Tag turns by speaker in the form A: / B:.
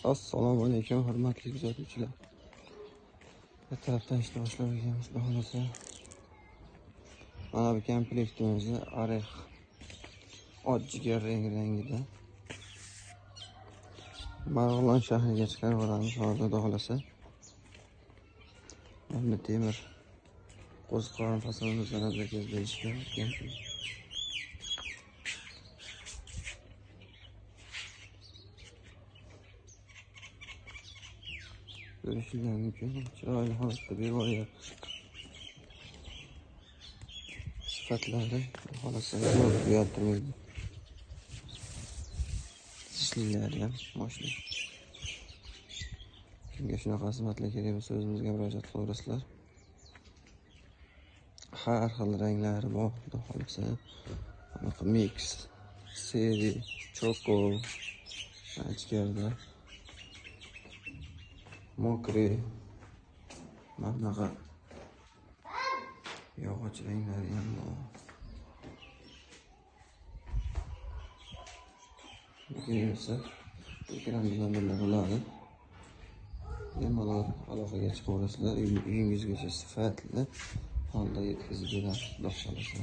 A: Assalomu alaykum hurmatli kuzatuvchilar. Ertalabdan ishni boshlab ekanmiz, xudo xohlasa. Mana bu komplektimizni arex och jigar rangida Marg'ilon shahriga chiqarib olamiz hozir, xudo xohlasa. Mana temir qo'ziqorin fasolimizdan zakaz berishgan komplekt. Ko'rishinglar mumkin, chiroyli holatda berib yuboryapmiz. Sifatlari xohlasa zo'r uyaltirmaydi. Zichlilari ham moshina. Kimga shunaqa xizmatlar kerak bo'lsa o'zimizga murojaat qilaverasizlar. Har xil ranglari bor, xudo xohlasa. Anaqa mix, seri, choko, ichkarida mokri, mana bunaqa yog'och ranglari ham bor. Kelsa, ekranda nomerlar bo'ladi. Bemalol aloqaga chiqaverasizlar, uyingizgacha sifatli holda yetkazib beramiz, xudo xohlasa.